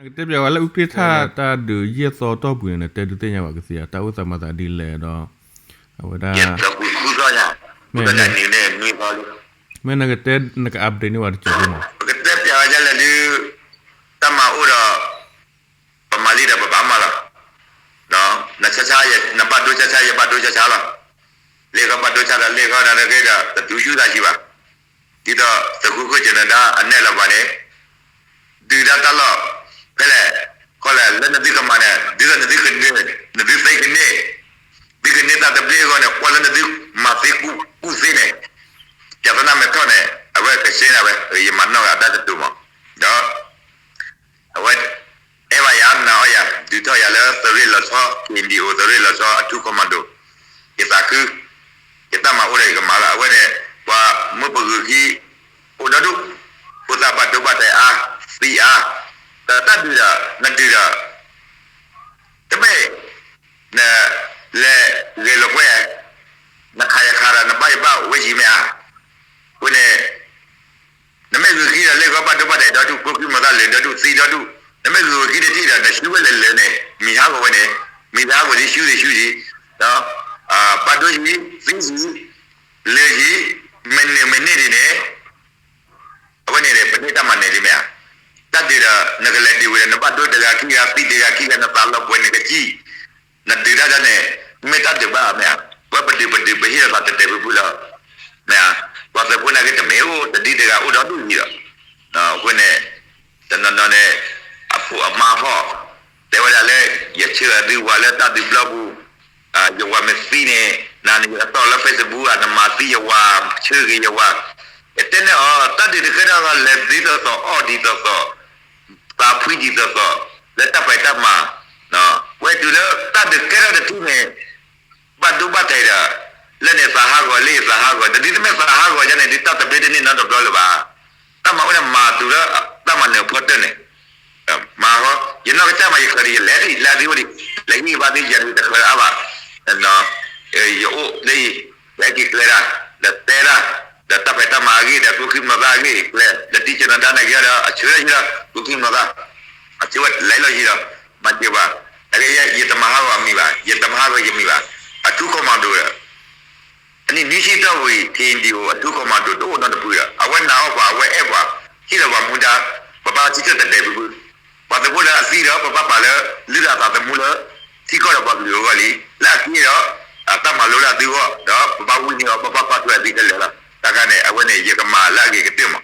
နကတဲပၠးဝဲလၢအူကြ့ၢ်ထၣ်တၢ်ဒုးယဲၢ်သီတီၢ်ပူၤန့ၣ် နတဲဒုးသ့ၣ်ညါဘၣ်ကသ့ဧါ, တၢ်အိၣ်သးမၤသးဒ်လဲၣ်ဒီး အဝဲဒၣ် မ့ၢ်နကတဲ နက update န့ၢ်ဝဲတက့ၢ်မး. ပကတဲပၠးဝဲဒ်လဲၣ်ဒုး တၢ်မၤအိၣ်ဒီး ပမၤလံဒီးပဘၣ်မၤလီၤ. နဆါဆါ နဘၣ်ဒိဆါဆါ ယဘၣ်ဒိဆါဆါလီၤ. လ့ၣ်ဃီဘၣ်ဒိဆါဒီးလ့ၣ်ဃီဒီးက့ဒီး တဒုးဆူၣ်သးဆံးဘၣ်. ဒ်သိးသုးခိၣ်ကျၢၢ်နဒါအနဲၣ်လီၤပှၤန့ၣ် ဒုးတၢ်တၢ်လီၢ် ဖဲလဲၣ် ခီလဲၣ် လၢနသုကမၤန့ၣ် ဒ်သိးနသုကန့ၢ် နသုသ့ကန့ၢ် သုကန့ၢ်တၢ်သဘျ့အဂီၢ်န့ၣ် ကွၢ်လၢနသုမၤသ့ကူၣ်သ့န့ၣ် ပၠးသနၢ်မဲာ်ထီၣ်န့ၣ် အဝဲကဆှဲန့ၣ်ဝဲ ယမၤနီၣ်ဂၤအတၢ်ကတိၤမး ဒီး အဝဲ အဲၣ်ဘၣ်ယၤ နာ်အီၣ်ယၤ ဒုးထီၣ်ယၤလၢသုးရ့ၣ်လီၤဆီ K N D O သုးရ့ၣ်လီၤဆီအထူ commando ယသးခု ယတၢ်မၤအိၣ်ဒီးယကမၤလီၤ. အဝဲန့ၣ် ပှၤမၢပဂုၤခံ အိၣ်ဒီဒူၣ် ဖိသၣ်ဘၣ်ဒိဘၣ်ထံးအါ သံအါ ဒီးတၢ်ဒုးဒီး နဒုးဒီး တမ့ၢ် န လဲၤဂဲၤလိာ်ကွဲ နခးယခးဒီး နဘၣ်ယဘၣ်ဝဲယံၤမ့ၢ်ဧါ. အဃိန့ၣ် နမ့ၢ်ဂုၤခံဒီး လ့ၣ်ဃီဘၣ်ဒိဘၣ်ထံးဒီဒူၣ် ကျိချံမျိာ်သၣ်လၢာ်ဒီဒူၣ် သံဒီဒူၣ် နမ့ၢ်ဂုၤဝဲခံတထံၣ်ဒီး နဆူဝဲလၢာ်လၢာ်န့ၣ် မံၤဟးဂီၤဝဲန့ၣ် မံၤဟးဂီၤသံဆူသံဆူသံ ဘၣ်ဒိယံၤ သံယံၤ လၢာ်ယံၤ မ့ၢ်န့ၢ်မ့ၢ်န့ၢ်ဒ်န့ၣ် အဝဲန့ၣ် ပန့ၢ်တၢ်မၤနၢၤလံမ့ၢ်ဧါ. တၢ်ဒုးဒီး နကလဲၤဒုးဝဲဒီး နဘၣ်ဒိတဂၤခံဂၤ သံတဂၤခံဂၤ နသးလီၤပှဲၤနကစံၣ် နဒုးတၢ်ဒ်န့ၣ် မ့ၢ်တၢ်ဒုးဘၣ်မ့ၢ်ဧါ. ပဝဲပဒုးပဒုး ပဟ့ၣ်လီၤသးတဲာ်တဲာ်ဖုဖုလီၤ မ့ၢ်ဧါ. ပှၤသုးဖိနာ်က့ တမ့ၢ်အိၣ်တဒံတဂၤ အိၣ်ဒီဒူၣ်ယံၤဒီး အဃိန့ၣ် တနီၤနီၤန့ၣ် အဖိအမါဟီၣ် တဲဝဲဒၣ်လၢ ယဆၢအဒုးဝၤလၢတၢ်ဒုးပျီပူၤ ယဝၤမ့ၢ်သံန့ၣ် နၤနကတီၢ်လၢ Facebook ဧါ နမၤသံယဝၤ ဆၢဂ့ၤယဝၤ ယတဲန့ၢ်အီၤ တၢ်ဒုးတကဲထီၣ် လဲၤဒ်သိးသိး အီၣ်ဒ်သိးသိး သးဖှံဒ်သိးသိး လၢတၢ်ဖံးတၢ်မၤ ဝဲတုၤလၢတၢ်ဒုးကဲထီၣ်တထူၣ်န့ၣ် ဘၣ်ဒိဘၣ်ထံးဒီး လၢန့ၣ်သးဟးဂီၤလံ သးဟးဂီၤ တဒ်တမ့ၢ်သးဟးဂီၤယၤန့ၣ် ဒ်တၢ်သဘျ့တန့ၢ်နီတဘျီလၢၤဘၣ်. တၢ်မၤအိၣ်န့ၣ် မၤတုၤလၢတၢ်မၤနၢၤဖီတၢၢ်န့ၣ် မၤဟီ ယနီၢ်ကစၢ်မး ယချၢးဒီး ယလဲၤဒ် လဲၤဒ်ဝဲဒ် လဲၤဟံၣ်ဘါဒ်ယၤန့ၣ် တချၢးအါဘၣ် ယအိၣ်လၢ ယဟဲက့ၤကျဲဒၣ် ဒီးတဲဒၣ် ဒီးတၢ်ဖံးတၢ်မၤအဂ့ၢ် ဒီးကျိချံမျိာ်သၣ်အဂ့ၢ်ကျဲ ဒီးတံၢ်ကနဒါန့ၣ်က့ဒီး အဆၢယၤ ကျိချံမျိာ်သၣ် အဆၢဝဲလဲၤလီၤယံၤဒီး မၤစၢၤဘၣ် အဂ့ၢ်ယဲ ယတမၤဟးဂီၤအမံၤဘၣ် ယတမၤဟးဂီၤယမံၤဘၣ် အထူ commando ဒီး အနံၣ်နွံဆံတီၢ်ဝံၤ K N D O အထူ commando တအိၣ်နီတဖုဒီး အဝဲနာ်အီၣ်ပှၤ အဝဲအဲၣ်ပှၤ ဟ့ၣ်လီၤပှၤမူဒါ ပဘၣ်စံၣ်တဲၤတဲာ်ဖုဖု ပှၤသုးဖိလၢအသံဒီး ပဘၣ်ပာ်လၢ လုၢ်လၢ်အသးသမူလၢ ထံကီၢ်ဒီးပှၤကလုာ်အဂီၢ်လံ လၢအက့ဒီး အတၢ်မၤလိလၢအသုဂီၢ် ဒီးပဘၣ်ဝံန့ၢ်အီၤ ပဘၣ်ကွၢ်ထွဲအသုခဲလၢာ်လီၤ. တၢ်ခါန့ၣ် အဝဲန့ၣ် ယကမၤလၢအဂ့ၤကတၢၢ်မး